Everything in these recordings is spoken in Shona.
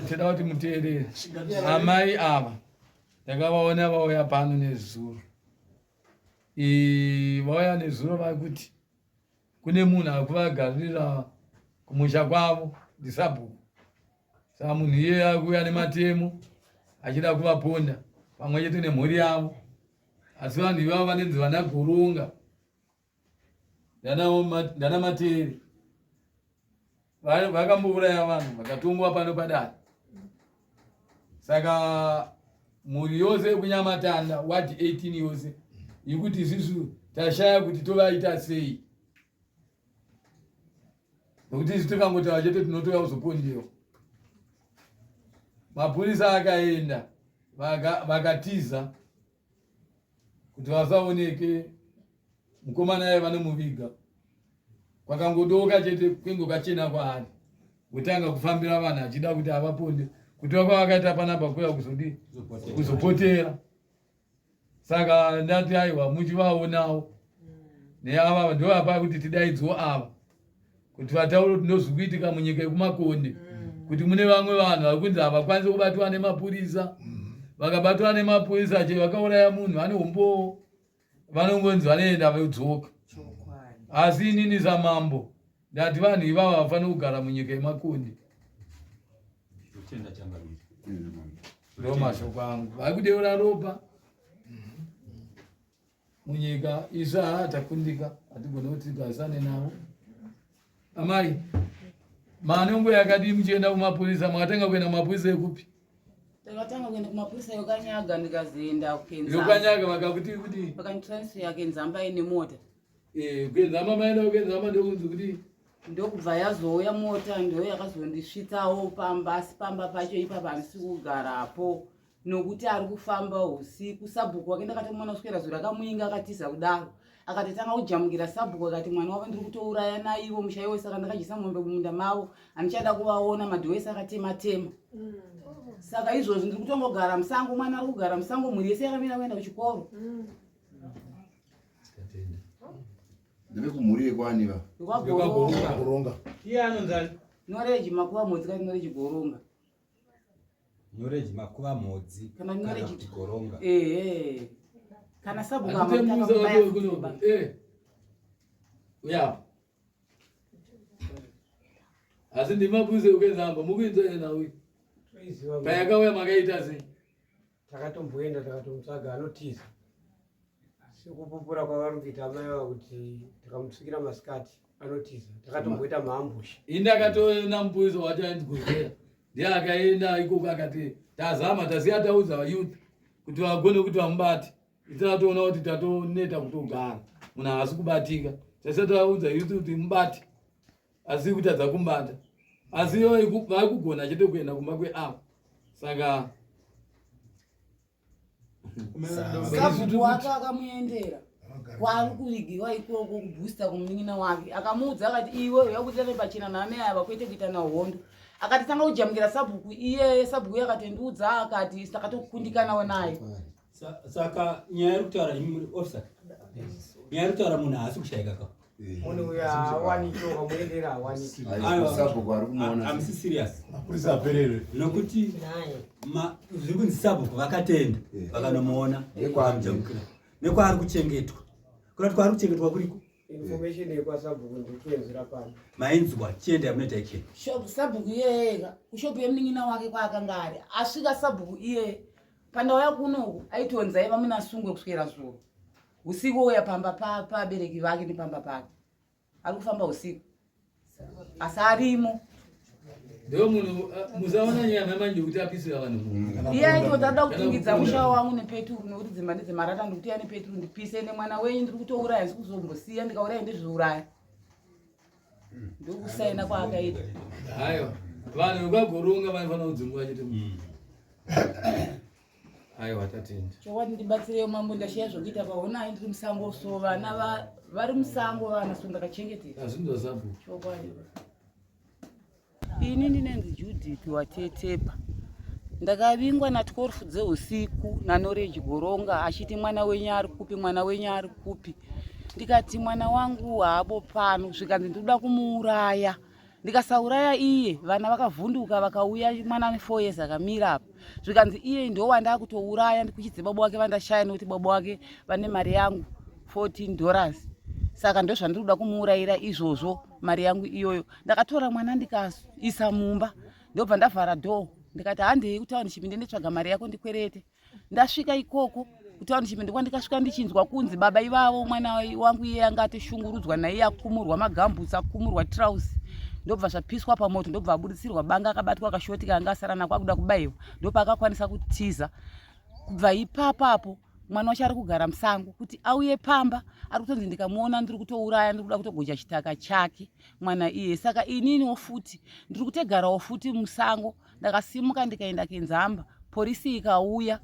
Tinoda kuti muteerere. Amai ava ndakavaona vauya pano nezuro. Vauya nezuro vakuti kune munhu ari kuvagarira kumusha kwavo ndisabhuku. Saka munhu iyeye ari kuuya nematemo achida kuvaponda pamwe chete nemhuri yavo. Asi vanhu ivavo vanenzi vana Goronga ndana Materi vakambouraya vanhu vakatongwa pano padare. Saka mhuri yose yekunyamatanda wadi 18 yose ikuti isusu tashaya kuti tovaita sei nokuti isu tikangotaura chete tinotouya kuzopondewa. Mapurisa akaenda vakatiza kuti vasaoneke mukomana aiva nemuviga kwakangodoka chete kwenge kwachena kwaari kutanga kufambira vanhu achida kuti avaponde kuti vakwavakaita panapa kuya kuzodii kuzopotera saka ndati aiwa muchivaonawo neava ndovapa kuti tidaidzwo ava kuti vataure kuti ndozvikuitika munyika yekumakonde kuti mune vamwe vanhu vari kunzi havakwanisi kubatwa nemapurisa vakabatwa nemapurisa che vakauraya munhu vane umbowo vanongonzi vanoenda vodzoka asi inini samambo ndati vanhu ivava vafanira kugara munyika yemakonde ndo mashoko angu vari kudeura ropa munyika isu haa takundika hatigone kuti tigarisane navo amai mane nguva yakadii muchienda kumapurisa makatanga kuenda kumapurisa ekupi ndakatanga kuenda kumapurisa yokanyaga ndikazoenda kenzamba yokanyaga vakakuti kuti vakanditransfer kenzamba ine mota eh kenzamba maenda kenzamba ndokunzi kuti ndokubva yazouya mota ndo yakazondisvitsawo pamba asi pamba pacho ipapa handisi kugarapo nokuti ari kufamba usiku sabhuku wake ndakatomuona kuswera zuro akamuinga akatiza kudaro akatotanga kujamukira sabhuku akati mwana wavo ndiri kutouraya naivo musha iwo saka ndakadyisa mombe mumunda mavo handichada kuvaona madhoo ese akatema tema mm. saka izvozvi ndiri kutongogara musango mwana ari kugara musango mhuri yese yakamira kuenda kuchikoro mm. Ndevekumhuri yekwani va? Yekwagoronga. Iye anonzani? Noreji makuva mhodzi kati Noreji Goronga. Noreji makuva mhodzi kana Noreji kuti Goronga. Ehe. Kana sabhuku Atitemuza kuno. Eh. Uya. Asi ndimabuse ukenzamba mukuinzwa yena uyu. Payakauya makaita sei? Takatomboenda takatomutsvaga anotiza. Sekupupura kwavari kuita amai ava kuti takamutsvikira masikati anotiza. Takatomboita maambush. Ini ndakatoona mupurisa wacho ainzi Gozera. Ndiye akaenda ikoko akati tazama tasiya taudza youth kuti vagone kuti vamubate. Tatoona kuti tatoneta kutogara. Munhu haasi kubatika. Tasiya taudza youth kuti mubate. Asi kutadza kumubata. Asi vari kugona chete kuenda kumba kweavo. Saka sabhuku wake akamuendera kwaari kuvigiwa ikoko kubhusta kumunin'ina wake akamuudza akati iwe uya kuita pachena naamai ava kwete kuita nahondo akati tanga kujamukira sabhuku iyeye sabhuku iye akatondiudza akati takatokundikanawo naye Saka nyaya iri kutaura imi muri officer nyaya iri kutaura munhu haasi kushaika ka munhu uyo haawaniki ukamuendera haawaniki sabhuku ari kumuona hamusi serious mapurisa aperere nokuti zviri kunzi sabhuku vakatenda vakanomuona vakamujamukira nekwaari kuchengetwa kuna kuti kwaari kuchengetwa kuriko information yekwasabhuku ndikuenzera pano mainzwa chienda yamunoita ichena sabhuku iyeyeka kushopu yemunin'ina wake kwaakanga ari asvika sabhuku iyeye pandauya kunoku aitonzi aiva munasungwe kuswera zuro usiku ouya pamba pabereki vake nepamba pake ari kufamba usiku asi arimo ndo munhu eh, musaona nyama manje kuti apisira vanhu mm. iye aitoti ada kutungidza musha wangu nepeturu nekuti dzimba ndedzemarata ndikuti ya nepeturu ndipise nemwana wenyu ndiri kutouraya ndisi kuzombosiya ndikauraya ndizviuraya ndokusaina kwaakaita aiwa vanhu vekwagoronga vanofanira kudzingwa chete mm. Aiwa tatenda. Chokwadi ndibatsirewo mambo ndashiya zvokuita paonai ndiri musango so vana vari musango vana so ndakachengeteka. Azvinzwa sabhuku. Chokwadi. Ini ndinenzi Judith waTetepa. Ndakavingwa na 12 dzeusiku naNoreji Goronga achiti mwana wenyu ari kupi mwana wenyu ari kupi. Ndikati mwana wangu haabo pano zvikanzi ndinoda kumuuraya. Ndikasauraya iye, vana vakavhunduka vakauya, mwana ane 4 years akamira apa, zvikanzi iye ndo wandakutouraya ndikuchidze baba wake vandashaya, nekuti baba wake vane mari yangu 14 dollars, saka ndozvandiri kuda kumuurayira izvozvo, mari yangu iyoyo. Ndakatora mwana ndikaisa mumba, ndobva ndavhara dhoo, ndikati handei kutauniship, ndendetsvaga mari yako ndikwerete. Ndasvika ikoko kutauniship, ndikwa ndikasvika ndichinzwa kunzi baba ivavo mwana wangu iye anga atoshungurudzwa naiye, akumurwa magambutsi, akumurwa trausi, ndobva zvapiswa pamoto, ndobva abudisirwa banga, akabatwa kashoti kaanga asara nako, akuda kubayiwa, ndopaakakwanisa kutiza. Kubva ipapapo mwana wacho ari kugara musango. Kuti auye pamba ari kutonzi ndikamuona ndiri kutouraya, ndiri kuda kutogoja chitaka chake mwana iye. Saka ininiwo futi ndiri kutegarawo futi musango. Ndakasimuka ndikaenda kenzamba, porisi ikauya,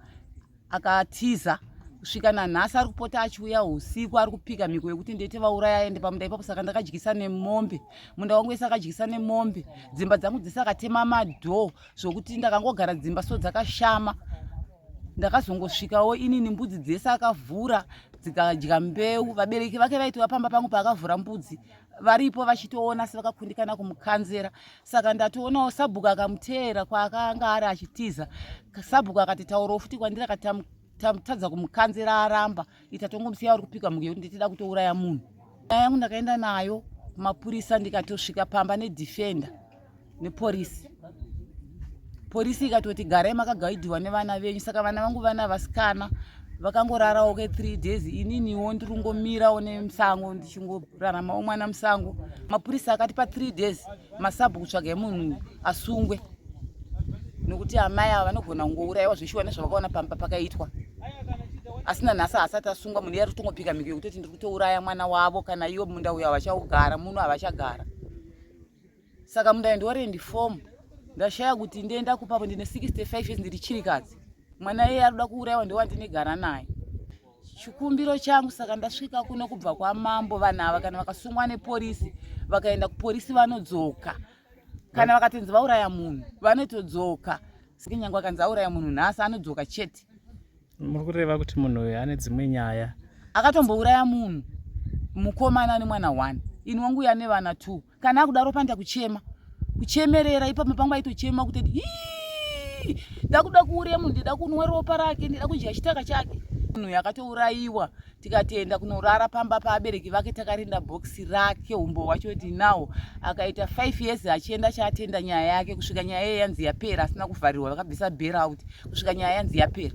akatiza. Kusvika nanhasi ari kupota achiuya usiku, ari kupika mhiko yekuti ndete vauraya, aende pamunda ipapo. Saka ndakadyisa nemombe munda wangu wese, akadyisa nemombe dzimba dzangu dzese, akatema madhoo zvokuti ndakangogara dzimba so dzakashama. Ndakazongosvikawo inini, mbudzi dzese akavhura dzikadya mbeu. Vabereki vake vaitova pamba pangu paakavhura mbudzi, varipo vachitoona, asi vakakundikana kumukanzera. Saka ndatoonawo sabhuku akamuteera kwaakanga ari achitiza. Sabhuku akati taurawo futi kwandiri, akati tamutadza kumukanzera, aramba, ita tongomusiya uri kupika muke kuti nditida kutouraya munhu. Nyaya yangu ndakaenda nayo kumapurisa, ndikatosvika pamba nedefender neporisi. Porisi ikatoti garai makagaidhiwa nevana venyu. Saka vana vangu vana vasikana vakangorarawo ke3 days, ininiwo ndiri kungomirawo nemusango, ndichingoraramawo mwana musango. Mapurisa akati pa3 days masabhu kutsvaga munhu asungwe, nokuti amai ava vanogona kungourayiwa zveshuwa nezvavakaona pamba pakaitwa. Asi nanhasi haasati asungwa munhu iye, ari kutongopika mhiko yekutoti ndiri kutouraya mwana wavo. Kana iwo munda uyo havachaugara muno, havachagara. Saka munda ndiwarendi fomu, ndashaya kuti ndienda kupapo. Ndine 65 years, ndiri chirikadzi. Mwana iye ari kuda kuurayiwa ndowandinegara naye. Chikumbiro changu, saka ndasvika kuno kubva kwamambo, vanhu ava kana vakasungwa neporisi, vakaenda kuporisi vanodzoka. Kana vakatonzi vauraya munhu vanotodzoka. Nyange akanzi auraya munhu nhasi, anodzoka chete. Muri kureva kuti munhu uyu ane dzimwe nyaya? Akatombouraya munhu, mukomana ane mwana 1, ini wangu uyu ane vana 2. Kana akudaro panoita kuchema, kuchemerera ipapo pangu aitochema kuti "Hii, ndakuda kuuraya munhu, ndida kunwa ropa rake, ndida kudya chitaka chake." Munhu uyu akatourayiwa, tikatoenda kunorara pamba paabereki vake, takarinda bhokisi rake, umbo hwacho tinawo. Akaita 5 years achienda chaatenda nyaya yake, kusvika nyaya iye yanzi yapera, asina kuvharirwa, vakabvisa bail out kusvika nyaya yanzi yapera.